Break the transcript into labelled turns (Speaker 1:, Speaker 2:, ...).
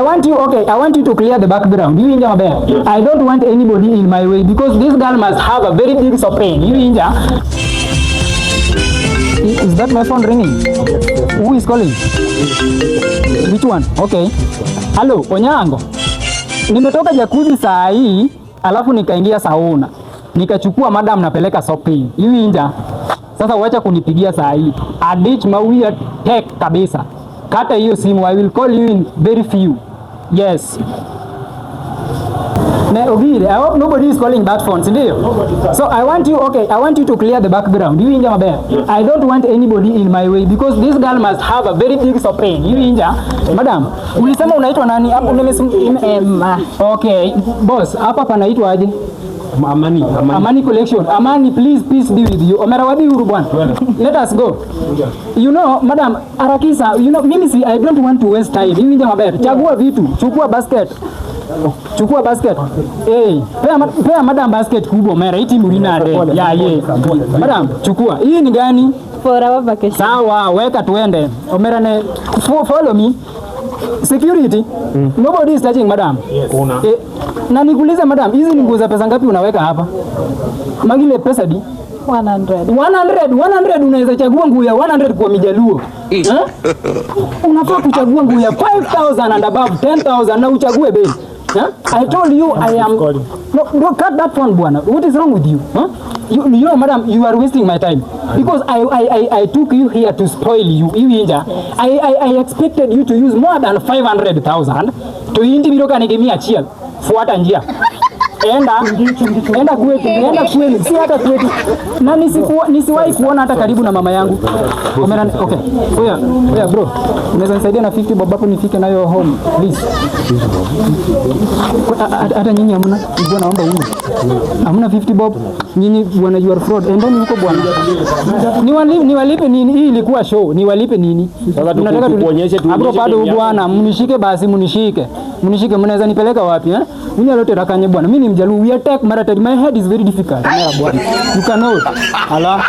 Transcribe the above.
Speaker 1: I want you, okay, I want you to clear the background. Iwinja maber. I don't want anybody in my way because this girl must have a very big pain. Iwinja. Is that my phone ringing? Who is calling? Which one? Okay. Hello, Onyango. Nimetoka jacuzzi saa hii, alafu nikaingia sauna. Nikachukua madam napeleka shopping. Iwinja. Sasa wacha kunipigia saa hii. Adich mawia tek kabisa. Kata hiyo simu, I will call you in very few. Yes. Ne Ogire, I hope nobody is calling that phone, si ndio? So I want you, okay, I want you to clear the background. Iwinja maber. I don't want anybody in my way because this girl must have a very big pain. Iwinja. Madam, ulisema unaitwa nani? Hapo
Speaker 2: Emma.
Speaker 1: Okay, boss, hapa panaitwa aje?
Speaker 3: Amani, Amani.
Speaker 1: Amani Collection. Amani, please, peace be with you. Omera wadhi uru bwana. Let us go. You know, madam, harakisha, you know, mimi si, I don't want to waste time. Iwinja maber. Chagua vitu, chukua basket. Chukua basket. Eh, pea madam basket kubwa omera, iti murinade. Ya ye. Madam, chukua. Hii ni gani?
Speaker 2: For our vacation.
Speaker 1: Sawa, weka tuende. Omera ne follow me. Security. Nobody is touching madam.
Speaker 3: Kuna.
Speaker 1: Eh, na nikuulize madam, hizi ni nguo za pesa ngapi unaweka hapa? Magile pesa di?
Speaker 2: 100.
Speaker 1: 100, 100 unaweza chagua nguo ya 100 kwa Mijaluo. Eh? Unafaa kuchagua nguo ya 5000 and above 10,000 na uchague bei. Huh? I told you I am. No, no, cut that phone bwana. What is wrong with you? Huh? You know, madam, you are wasting my time because I took you here to spoil you. Iwinja. I expected you to use more than 500,000 to indi biro kanige 100. Fuata njia. Enda, enda kwetu, enda kwenu, si hata kwetu. Na nisiwahi kuona hata karibu na mama yangu. Omera, okay. Oya, oya bro, unaweza nisaidia na 50 bob hapo nifike nayo home, please? Hata nyinyi hamna? Bwana, naomba huyu. Hamna 50 bob? Nyinyi bwana, you are fraud. Endeni huko bwana. Niwalipe nini? Hii ilikuwa show. Niwalipe nini?
Speaker 3: Sasa
Speaker 1: Mnataka
Speaker 3: tukuonyeshe,
Speaker 1: Hapo
Speaker 3: tuonyeshe
Speaker 1: bado
Speaker 3: deni yako.
Speaker 1: Bwana, mnishike basi, mnishike. Mnishike, mnaweza nipeleka wapi eh? Unyalote rakanye bwana. Mimi ni Mjaluo. We attack maratari. My head is very difficult. Mera bwana. You cannot. Ala.